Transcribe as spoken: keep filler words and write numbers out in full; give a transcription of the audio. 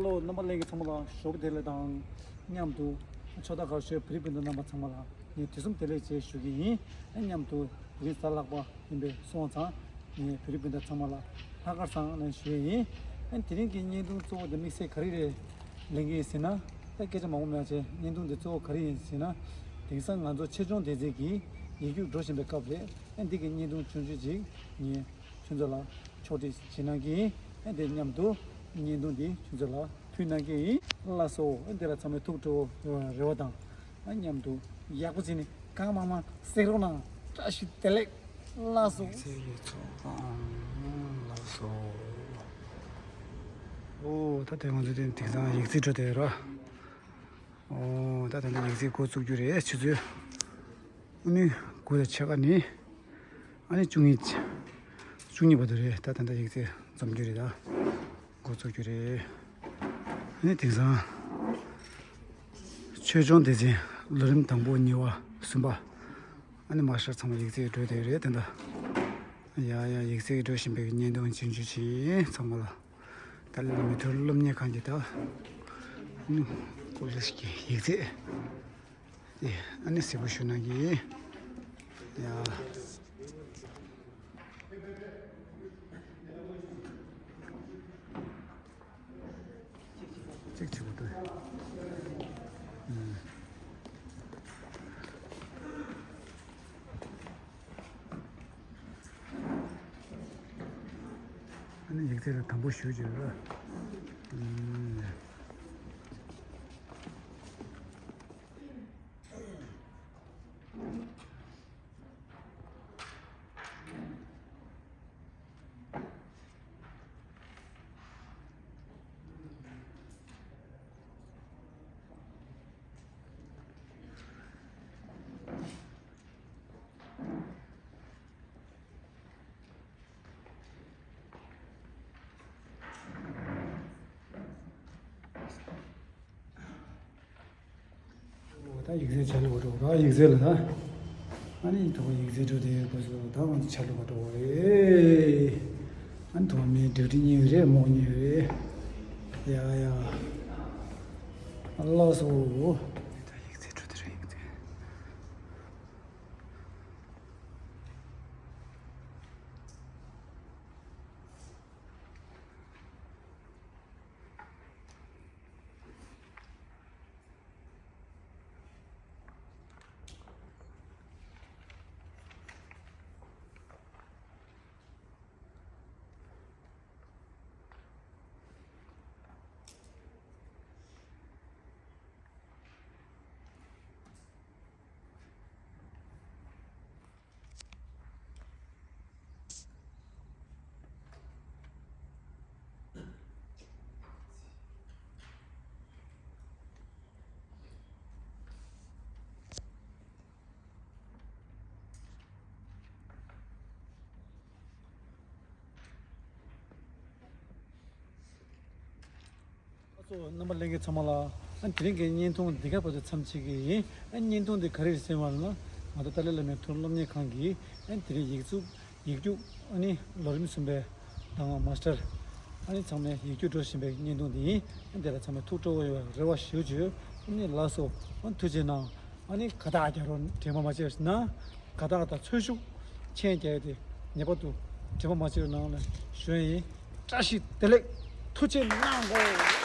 ལོ། རྣམ་པ་ལྷན་རྒྱས་ཚང་མ་ལ་ཞོགས་པ་བདེ་ལེགས་དང་མཉམ་དུ་ཕྱོགས་མཐའ་ཁག་བཞུགས་བོད་རིགས་སྤུན་ཟླ་རྣམ་པ་ཚང་མ་ལ་ངས་དུས་གསུམ་བདེ་ལེགས་ཞེས་ཞུ་གི་ཡིན། མཉམ་དུ་དེ་རིང་གཟའ་ལྷག་པ་ཡིན་པས་སོང་ཙང་ངས་བོད་རིགས་སྤུན་ཟླ་ཚང་མ་ལ་ལྷག་དཀར་བཟང་ལན་ཞུ་ཡི་ཡིན། དེ་རིང་གི་བརྙན་ཐུང་གཙོ་བོ་དེ་དམིགས་བསལ་ག་རེ་རེད་ལེན་གི་ཡིན་ཟེར་ན། ད་སྐད་ཆ་མང་པོ་མེད་པ་བྱས། བརྙན་ཐུང་དེ་གཙོ་བོ་ག་རེ་ཡིན་ཟེར་ན། དེང་སང་ང་ཚོ་ཆེད་སྦྱོང་སྡེ་ཚན་གྱི་ཡིག་རྒྱུགས་འགྲོ་བཞིན་པའི་སྐབས་རེད། འདི་གི་བརྙན་ཐུང་ཆུང་ཆུང་ཅིག་ངས་ཁྱོད་ཚོ་ལ་ཕྱོགས་སྒྲིག་བྱེད་གནང་གི་ཡིན། དེ་མཉམ་དུ་བརྙན་ཐུང་འདི་ཁྱོད་ཚོ་ལ་ཕུལ་གནང་གི་ཡིན། ལགས་སོ། འདི་ལ་ཚང་མས་ཐུགས་སྤྲོ་བོ་ཡོང་བའི་རེ་བ་དང་། མཉམ་དུ་ཡག་པོ་བྱས་ནས་གང་མང་མང་གཟིགས་རོགས་གནང་། བཀྲ་ཤིས་བདེ་ལེགས། ལགས་སོ། ཡིག་ཚད་ཀྱི་ཚོགས་ཁང་། ལགས་སོ། ཨོ་ད་དེ་ང་ཚོ་དེ་དེང་སང་ཡིག་ཚད་འགྲོ་བསྡད་ཡོད་ར། ཨོ་ད་ད་ལྟ་ཡིག་ཚད་འགོ་བཙུགས་རྒྱུ་རེད། ཆུ་ཚོད་ཨ་ནི་དགུ་དང་ཕྱེད་ཀ་ནས་ཨ་ནི་བཅུ་གཉིས། བཅུ་གཉིས་བར་དུ་རེད། ད་ད་ལྟ་ཡིག་ཚད་འཛོམས་རྒྱུ་རེད། ད་འགོ་བཙུགས་རྒྱུ་རེད། ཨ་ནི་དེང་སང་ཆོས་སྐྱོང་སྡེ་ཚན་ལོ་རིམ་དང་པོ་གཉིས་པ་གསུམ་པ། ཨ་ནི་མ་ཤར་ཚང་མ་ཡིག་ཚད་འགྲོ་བསྡད་རེད་དེ་འདྲ། ཡ་ཡ། ཡིག་ཚད་འགྲོ་བཞིན་པའི་བརྙན་ཐུང་ཆུང་ཆུང་ཅིག་ཚང་མ་ལ། ཏཱ་ལའི་བླ་མའི་མཐོ་རིམ་སློབ་གཉེར་ཁང་གི་ད་ཨ་ནི་ཀོ་ལེཇ་གི་ཡིག་ཚད་དེ་ཨ་ནི་གཟིགས་པོ་ཞུ་གནང་གི་ཡིན། ཡ། གཅིག་བྱེད་དགོས་འདུག། ཨུམ། ཨ་ནི་ཡིག་ཚད་ལ་དང་པོ་ཞུ་རྒྱུ་རེད། ཨུམ། ད་ཡིག་ཚད་ཆ་ལུགས་འགྲོ་ར། ཡིག་ཚད་ལ་ད། ཨ་ནི་ཐོག་ཡིག་ཚད་འགྲོ་དེ་ཡོད་པ་སོ། ད་ང་ཚོ་ཆ་ལུགས་འགྲོ་བ་རེད། ཨ་ནི་ཐོག་མའི་སྒྲིག་ཁྲི་གཉིས་རེད། མོག་གཉིས་རེད། ཡ་ཡ། ཨ་ལགས་སོ། ད་ཡིག་ཚད་འགྲོ་དེ་རེད། ཡིག་ཚད། ལགས་སོ། རྣམ་པ་ལྷན་རྒྱས་ཚང་མ་ལ། ཨ་དེ་རིང་གི་བརྙན་ཐུང་འདི་ག་བར་དུ་མཚམས་ཆད་ཀྱི་ཡིན། ཨ་བརྙན་ཐུང་འདི་ག་རེ་རེད་ཟེར་བ་ལ། ང་ཚོ་ཏཱ་ལའི་བླ་མའི་མཐོ་རིམ་སློབ་གཉེར་ཁང་གི་ཨ་དེ་རིང་ཡིག་རྒྱུགས། ཡིག་རྒྱུགས་ཨ་ནི་ལོ་རིམ་གསུམ་པའི་དང་མ་སི་ཊར་ཨ་ནི་ཚང་མས་ཡིག་རྒྱུགས་འགྲོ་བཞིན་པའི་བརྙན་ཐུང་འདི་ཡིན། ཨ་འདི་ལ་ཚང་མས་ཐུགས་སྤྲོ་བོ་ཡོད་པའི་རེ་བ་ཞུ་རྒྱུ། ཨ་ནི་ལགས་སོ། ཨ་ཐུགས་རྗེ་གནང་། ཨ་ནི་དགའ་རྟགས་རྒྱག་རོགས། དྲན་པ་མ་བརྗེད་ཟེར་ན། དགའ་རྟགས་དང་ཚོན་ཤུགས་མཆན་རྒྱག་ཡ་དེ་ངེས་པར་དུ་དྲན་པ་མ་བརྗེད་རོགས་གནང་ལ་ཞུ་ཡ་ཡིན། བཀྲ་ཤིས་བདེ་ལེགས། ཐུགས་རྗེ་གནང་གོ།